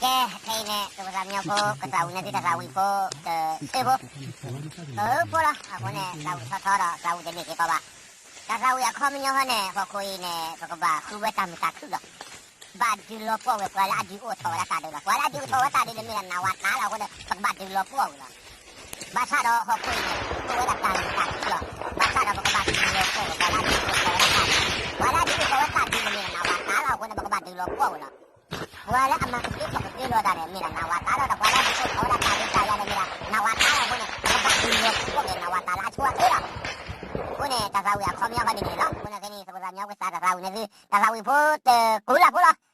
ကဲ, ခဲအံၤန့ၣ် သဝီသးမညီဖိ ကသးဝံၣ်န့ၢ်သုတၢ်သးဝံၣ်ဖိ တဆၢဖိ, တဆၢဖိလီၤ. အဃိန့ၣ် သးဝံၣ်ထီထီဒီး သးဝံၣ်တန့ၢ်က့ၤကီးဘၣ်. တၢ်သးဝံၣ်အခီပညီန့ၣ် ဟီၣ်ခိၣ်အံၤန့ၣ် ပကဘၣ်ဃုဝဲတၢ်မုာ်တၢ်ခုၣ်လီၤ. ဘၣ်ဒုးလီၤပှီၢ်ဝဲပှၤလၢအဒုးအိၣ်ထီၣ်ဝဲဒၣ်တၢ်ဒုးလီၤ. ပှၤလၢအဒုးအိၣ်ထီၣ်ဝဲတၢ်ဒုးန့ၣ်မ့ၢ်ဒၣ်နးဝးတၢ်လီၤ. အဃိန့ၣ် ပကဘၣ်ဒုးလီၤပှီၢ်ဝဲလီၤ. ဘၣ်ဆၣ်ဒီးဟီၣ်ခိၣ်အံၤန့ၣ် အိၣ်ဝဲဒၣ်တၢ်မုာ်တၢ်ခုၣ်လီၤ. ဘၣ်ဆၣ်ဒီးပကဘၣ်ဒုးလီၤပှီၢ်ဝဲပှၤလၢအဒုးအိၣ်ထီၣ်ဝဲဒၣ်တၢ်ဒုး, ပှၤလၢအဒုးအိၣ်ထီၣ်ဝဲတၢ်ဒုးန့ၣ်မ့ၢ်ဒၣ်နးဝးတၢ်လီၤ. အဃိန့ၣ် ပကဘၣ်ဒုးလီၤပှီၢ်ဝဲလီၤ. ပှၤလၢအမၤကသ့ထီၣ်ကသ့လိာ်တၢ်န့ၣ် မ့ၢ်ဒၣ်နးဝးတၢ်လီၤ. ဒီးပှၤလၢအဒုးအိၣ်ထီၣ်ဝဲဒၣ်တၢ်ဒုးတၢ်ယၤန့ၣ် မ့ၢ်ဒၣ်နးဝးတၢ်လီၤ. အဃိန့ၣ် ပကဘၣ်ဒုးလီၤပှီၢ်က့ၤနးဝးတၢ်လၢအဆိအချ့လီၤ. အဃိန့ၣ် တၢ်သးဝံၣ်အခီပညီဘၣ်ဒ်န့ၣ်လီၤ. အဃိန့ၣ်ခဲအံၤ သဝီသးမညီဖိကစးတၢ်သးဝံၣ်န့ၢ်သု, တၢ်သးဝံၣ်ဖိတကိးလၢ်ဖိလီၤ.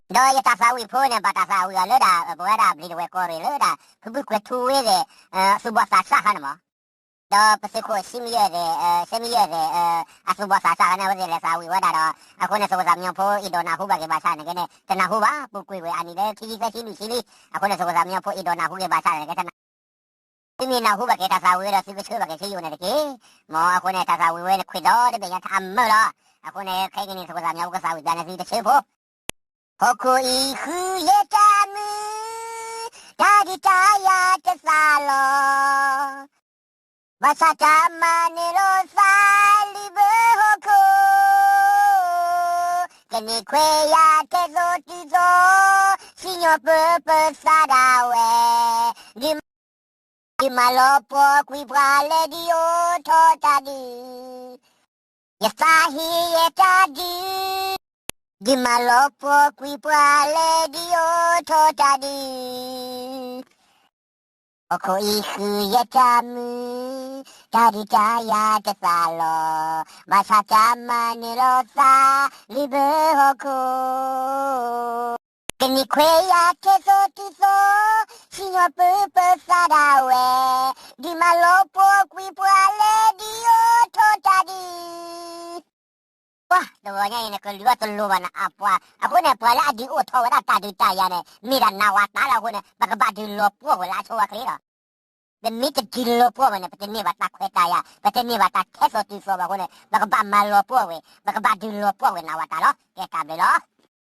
ဒီးယတၢ်သးဝံၣ်ဖိန့ၣ် ဘၣ်တၢ်သးဝံၣ်အီၤလၢဒၣ် ပဝဲဒၣ်ဘျံးဒဝဲၢ်ကီၢ်ရ့ၣ်လၢဒၣ် ဖုဘုကွဲၤထူဝ့သ့ၣ် သူၣ်ဘီၣ်သးစၢ်ဃါန့ၣ်မး, ဒီးပသုးခိၣ်ဆံမံယဲၢ်သ့ၣ်, ဆံမံယဲၢ်သ့ၣ် အသူၣ်ဘီၣ်သးစၢ်ဃါန့ၣ် အဝဲသ့ၣ်လဲၤသးဝံၣ်ဝဲဒၣ်ဒီး အဃိန့ၣ် သဝီသးမညီဖိအံၤဒီးနၢ်ဟူဘၣ်က့ၤဘၣ်ဆၣ်န့ၣ်က့န့ၣ် တနၢ်ဟူဘၣ်. ပူၤကွံာ်ဝဲအနံၣ်လၢခံဆံသၢဆံလွံၢ်ဆံလံ. အဃိန့ၣ် သဝီသးမညီဖိအံၤဒီးနၢ်ဟူက့ၤဘၣ်ဆၣ်န့ၣ်က့တနၢ် သုမ့ၢ်နၢ်ဟူဘၣ်က့ၤတၢ်သးဝံၣ်ဝဲဒီး သုကဆှၢဘၣ်က့ၤဆူယအိၣ်န့ၣ်တက့ၢ်. မ်အဃိန့ၣ် တၢ်သးဝံၣ်ဝဲန့ၣ်ခွဲးဒီတဘ့ၣ်ညါထးအမၢလီၤ. အဃိန့ၣ် ခဲကနံၣ် သဝီသးမညီဖိကသးဝံၣ်ဘၣ်န့ၣ်သုတဆၢဖိ ဟီၣ်ခိၣ်အံၤဃုယဲၢ်တၢ်မုာ်, တၢ်ဒုးတၢ်ယၤတသးလီၤ. ဘၣ်ဆၣ်တၢ်မၤနၢၤလိာ်သး လံာ်ဘၢဟီၣ်ခိၣ်, ကန့ၢ်ခွဲးယာ်ထဲသိးတုၤသိး, စံၣ်ညီၣ်ပၢပသးဒၣ်ဝဲ, ဒုး ဒုးမၤလီၤပှီၢ်ကွံာ်ပှၤလၢဒုးအိၣ်ထီၣ်တၢ်ဒုး, ယသးဟ့ယဲၢ်တၢ်ဒုး, ဒုးမၤလီၤပှီၢ်ကွံာ်ပှၤလၢဒုးအိၣ်ထီၣ်တၢ်ဒုး, ဟီၣ်ခိၣ်အံၤဃုယဲၢ်တၢ်မုာ်, တၢ်ဒုးတၢ်ယၤတသးလီၤ. ဘၣ်ဆၣ်တၢ်မၤနၢၤလိာ်သး လံာ်ဘၢဟီၣ်ခိၣ် ကန့ၢ်ခွဲးယာ်ထဲသိးတုၤသိး, စံၣ်ညီၣ်ပၢပသးဒၣ်ဝဲ, ဒုးမၤလီၤပှီၢ်ကွံာ်ပှၤလၢဒုးအိၣ်ထီၣ်တၢ်ဒုး, ပှၤတဂီၤညါအံၤန့ၣ် ကလုၢ်အီၣ်တလိၤဘၣ်န့ၣ်အပှၤ, အဃိန့ၣ် ပှၤလၢအဒုးအိၣ်ထီၣ်ဝဲဒၣ်တၢ်ဒုးတၢ်ယၤန့ၣ် မ့ၢ်ဒၣ်နးဝးတၢ်လီၤ. အဃိန့ၣ် ပကဘၣ်ဒုးလီၤပှီၢ်ဝဲလၢအဆိအချ့လီၤ. ပမ့ၢ်တဒုးလီၤပှီၢ်ဝဲန့ၣ် ပတန့ၢ်ဘၣ်တၢ်ခွဲးတၢ်ယာ်, ပတန့ၢ်ဘၣ်တၢ်ထဲသိးတုၤသိးဘၣ်. အဃိန့ၣ် ပကဘၣ်မၤလီၤပှီၢ်ဝဲ, ပကဘၣ်ဒုးလီၤပှီၢ်ဝဲနးဝးတၢ်လီၤ. ကဲတၢ်ဘျုးလီၤ.